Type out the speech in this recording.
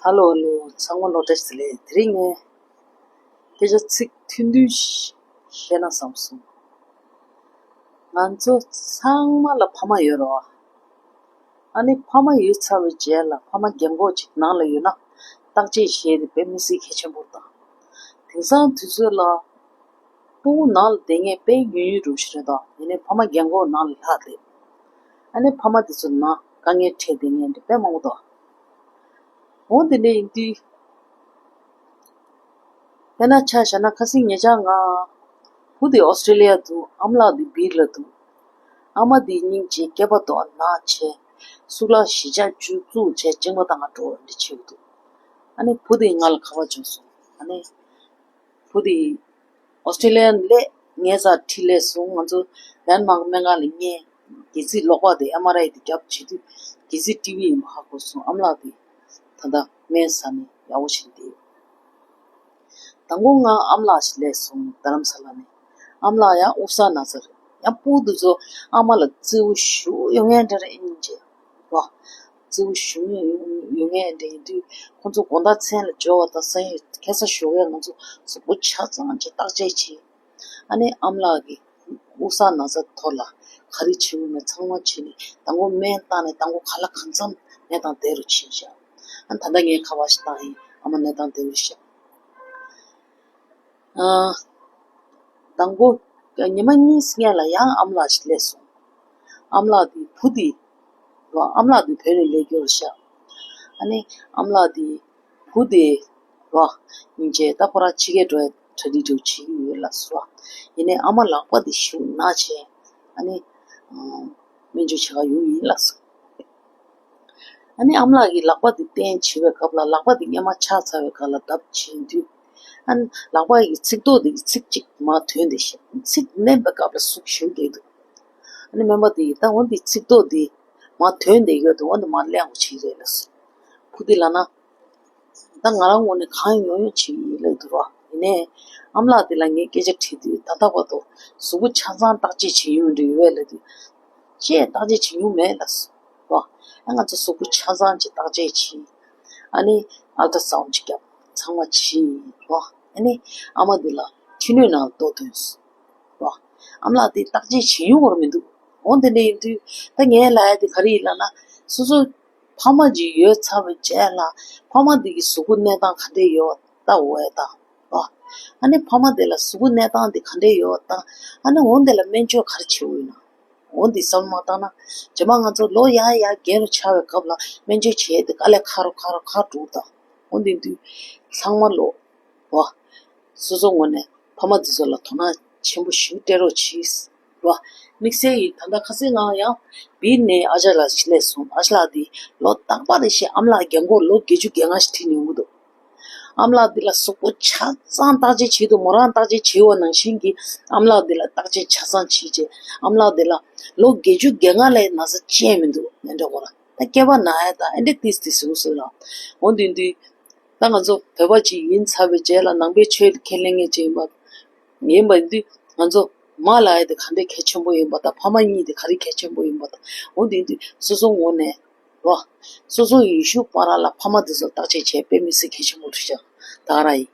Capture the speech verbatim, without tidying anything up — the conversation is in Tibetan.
ཧ་ལོ་ཧ་ལོ། ཚང་མ་ལོ་བཀྲ་ཤིས་བདེ་ལེགས། དེ་རིང་ངས་སྐད་ཆ་ཚིག་ཐུང་ཐུང་ཞིག་བཤད་ན་བསམ་སོང་། ང་ཚོ་ཚང་མ་ལ་ཕ་མ་ཡོད་རེད་བ། ཨ་ནི་ཕ་མ་ཡོད་ཚར་བའི་རྗེས་ལ་ཕ་མ་རྒན་གོག་ཅིག་ནང་ལ་ཡོད་ན་བརྟག་དཔྱད་བྱེད་ཡས་དེ་དཔེ་མི་སྲིད་གལ་ཆེན་པོ་རེད་ད། དེང་སང་དུས་ཚོད་ལ་སྤུ་གུ་ནང་ལ་བསྡད་མཁན་དཔེ་ཉུང་ཉུང་འདྲ་ཞིག་རེད་ད། ཡིན་ནའི་ཕ་མ་རྒན་གོག་ནང་ལ་ལྷག་བསྡད། ཨ་ནི་ཕ་མ་དེ་ཚོ་ནང་དཀའ་ངལ་འཕྲད་བསྡད་མཁན་དེ་དཔེ་མང་པོ་འདུག། འོ་དེ་འདྲ་ཡིན་དུས། དཔེར་ན་ཆ་བཞག་ན་ཁ་སང་ཉེ་ཆར་ང་བུ་དེ་ཨོ་སི་ཀྲི་ལི་ཡ་འདུག། ཨ་མ་ལགས་དེ་སྦིར་ལ་འདུག། ཨ་མ་དེ་སྙིང་རྗེ་སྐྱེས་པ་དོག་ནག་བྱས། གཙུག་ལག་བཞི་ཆ་བཅུ་བཙུགས་བྱས་གཅིན་པ་བཏང་ག་འགྲོ་འདི་བྱེད་འདུག། ཨ་ནི་བུ་དེ་ང་ལ་ཁ་པར་བྱུང་སོང་། ཨ་ནི་བུ་དེ་ཨོ་སི་ཀྲི་ལི་ཡ་ནས་སླེབས། ངའི་སར་འཁྲིད་སླེབས་སོང་། ང་ཚོ་ཌེན་མཱག་སྨན་ཁང་ལ་ཉལ། སྒལ་ཚིགས་ལོག་པ་དེ་ཨེམ་ཨར་ཨའི་དེ་བརྒྱབ་བྱེད་དུས་སྒལ་ཚིགས་ཊི་བི་ཡིན་པ་ཧ་གོ་སོང་། ཨ་མ་ལགས་དེ་ད་ལྟ་སྨན་ཟ་ནས་ཡག་པོ་བྱས་བསྡད། དང་པོ་ང་ཨ་མ་ལགས་ཞིག་སླེབས་སོང་རྡ་རམ་ས་ལ་ནས། ཨ་མ་ལགས་ཡང་དབུགས་བསགས་ན་ཚ་རེད། ཡང་སྤུ་གུ་དེ་ཚོ་ཨ་མ་ལ་བརྩེ་བོ་ཞུ་ཡོང་མཁན་འདྲ་རེད། སྙིང་རྗེ་བ། བརྩེ་བོ་ཞུ་མཁན་ཡོང་མཁན་འདྲ་ཡིན་དུས་ཁོང་ཚོ་དགོང་དག་མཚན་ལ་འབྱོར་བ་དང་སང་ཉིན་ཁ་སང་ཞོགས་ཀས་ང་ཚོ་གཟུགས་པོ་ཆ་ཚང་ཅིག་བརྟག་དཔྱད་བྱས། ཨ་ནི་ཨ་མ་ལགས་ཀྱི་དབུགས་བསགས་ན་ཚ་ཐོག་ལ་ག་རེ་བྱེད་དགོས་མེད་ཚང་མ་བྱས་ནས་དང་པོ་སྨན་བཏང་ནས་དང་པོ་ཁ་ལག་གང་འཚམ་ནས་དང་བསྡད་རོགས་བྱས་བཞག། ཨ་ནི་ད་ལྟ་ངས་ཁ་པར་ཞིག་བཏང་ཡིན། ཨ་མ་གནས་སྟངས་བདེ་པོ་ཞིག། ཨ། དང་པོ་ཉི་མ་གཉིས་སྔོན་ལ་ཡང་ཨ་མ་ལགས་ཤིག་སླེབས་སོང་། ཨ་མ་ལགས་དེ་བུ་དེ་ཨ་མ་ལགས་དེ་བོད་ནས་སླེབས་རྒྱུ་རེད་ཤག། ཨ་ནི་ཨ་མ་ལགས་དེ་བུ་དེ་བ་སྙིང་རྗེ། ད་ཁོ་རང་ཕྱི་རྒྱལ་འགྲོ་ཡ་གྲ་སྒྲིག་འདྲ་བོ་བྱེད་ཀྱི་ཡོད་ལགས་སོ། ཡིན་ནའི་ཨ་མ་ལག་པ་དེ་ཤུགས་ན་བྱས། ཨ་ནི་ཨ་སྨན་བཅོས་བྱེད་ག་ཡོང་ཡིན་ལགས་སོ། ཨ་ནི་ཨ་མ་ལགས་ཀྱིས་ལག་པ་དེ་བསྟན་བྱེད་པའི་སྐབས་ལ་ལག་པ་དེ་སྔོན་མ་ཆག་ཚར་བའི་སྒང་ལ་བརྡབ་བྱེད་དུས། ཨ་ནི་ལག་པ་ཡི་ཚིགས་ཐོ་དེ་ཚིགས་གཅིག་མར་ཐོན་བསྡད་ཤག། ཚིགས་མནན་པའི་སྐབས་ལ་ཟུག་ཞུགས་བསྡད་འདུག། ཨ་ནི་སྨན་པ་དེ་ཡིས་ད་འོ་འདི་ཚིགས་ཐོ་དེ་མར་ཐོན་བསྡད་ཡོད་འདུག། འོ་འདི་མར་གླན་དགོས་བྱེད་རེད་ལགས་སོ། བུ་དེ་ལབ་ན། ད་ང་རང་ངོས་ནས་གང་ཡོང་ཡོང་བྱེད་ཀྱི་ཡིན་ལབ་འདུག་ར། ཡིན་ནའི་ཨ་མ་ལགས་དེ་ལ་ངས་སྐད་ཆ་དྲིས་དུས་ད་ལྟ་བར་དུ་གཟུགས་པོ་ཆ་ཚང་བརྟག་དཔྱད་བྱེད་མྱོང་འདྲ་ཡོད་པས་ལབ་དུས། ཅེས་བརྟག་དཔྱད་བྱེད་མྱོང་མེད་ལབ་སོང་། ཨ་ང་ཚོ་གཟུགས་པོ་ཆ་ཚང་ཅིག་བརྟག་དཔྱད་བྱས། ཨ་ནི་ཨལ་ཏྲ་སའུན་ཅིག་བརྒྱབ། ཚང་མ་བྱས། ཨ་ནི་ཨ་མ་འདི་ལ་ཁྱི་སྣོད་ནང་ལ་ལྟོ་ཐོན་སོང་། ཨ་མ་ལགས་དེ་བརྟག་དཔྱད་བྱེད་མྱོང་བར་མི་འདུག། འོ་དེ་འདྲ་ཡིན་དུས་ད་ངས་ལབ་ཡ་དེ་ག་རེ་ཡིན་ལབ་ན། སོ་སོ་ཕ་མ་ཅིག་ཡོད་ཚར་བའི་རྗེས་ལ་ཕ་མ་འདི་གི་གཟུགས་པོ་གནས་སྟངས་ག་འདྲས་ཡོད་ལྟ་འོས་ད། ཨ་ནི་ཕ་མ་དེ་ལ་གཟུགས་པོ་གནས་སྟངས་དེ་ག་འདྲས་ཡོད་ད། ཨ་ནི་འོ་དེ་ལ་སྨན་བཅོས་ག་རེ་བྱེད་འོས་ན། འོ་འདི་བསམ་བློ་མ་བཏང་ན། རྗེས་མ་ང་ཚོ་ལོ་ཡར་ཡར་རྒས་རུ་ཆགས་པའི་སྐབས་ལ་སྨན་བཅོས་བྱེད་ཡས་དེ་དཀའ་ལས་ཁག་རུ་ཁག་རུ་ཁག་འགྲོ་གི་ད། འོ་འདི་དུས་ཚང་མ་ལོ། བ། སོ་སོ་ངོས་ནས་ཕ་མ་འདི་ཚོ་ལ་དོ་སྣང་ཆེན་པོ་ཞིག་སྤྲད་རོགས་གྱིས། བ། དམིགས་བསལ་ཡིན་ད་ལྟ་ཁ་སང་ང་ཡང་སྦིར་ནས་ཨ་ཅག་ལགས་ཤིག་སླེབས་སོང་། ཨ་ཅག་ལགས་འདི་ལོ་རྟག་པར་རེ་བཞིན་ཨ་མ་ལགས་རྒན་གོག་ལོ་བརྒྱད་ཅུ་གྱ་ལྔ་ཞིག་ཁྲིད་ནས་ཡོང་གི་འདུག། ཨ་མ་ལགས་འདི་ལ་གཟུགས་པོ་ཆ་ཚང་བརྟག་དཔྱད་བྱེད་དུས་མོ་རང་བརྟག་དཔྱད་བྱེད་པ་ནང་བཞིན་གྱི་ཨ་མ་ལགས་འདི་ལ་བརྟག་དཔྱད་ཆ་ཚང་བྱེད་ཅེས། ཨ་མ་ལགས་འདི་ལ་ལོ་བརྒྱད་ཅུ་གྱ་ལྔ་ལས་ན་ཚ་ཅི་ཡང་མི་འདུག། ནན་འདྲ་གོ་ལ་ད་སྐྱེས་པ་ན་ཡ་ད་ཨེ་འདྲ་ཏིས་ཏིས་ཟེར་གོ་ཟེར་ལ། འོ་འདི་འདི། ད་ང་ཚོ་བོད་པ་ཅིག་ཡིན་ཚར་བའི་རྗེས་ལ་ནང་པའི་ཆོས་ལ་ཁས་ལེན་མཁན་ཅིག་ཡིན་པ། ཡིན་པ་འདི་ང་ཚོ་མ་ལབ་ཡ་དེ་ག་འདྲའི་གལ་ཆེན་པོ་ཡིན་པ་དང་ཕ་མ་གཉིས་དེ་ག་རེ་གལ་ཆེན་པོ་ཡིན་པ་དང་། འོ་འདི་འདི་སོ་སོ་ངོས་ནས། རོ། སོ་སོ་ཡིན་ཤུགས་པ་ར་ལ་ཕ་མ་དེ་ཚོ་བརྟག་དཔྱད་བྱས་དཔེ་མི་སྲིད་གལ་ཆེན་པོ་རེད་ཤག། ད་ག་རང་ཡིན།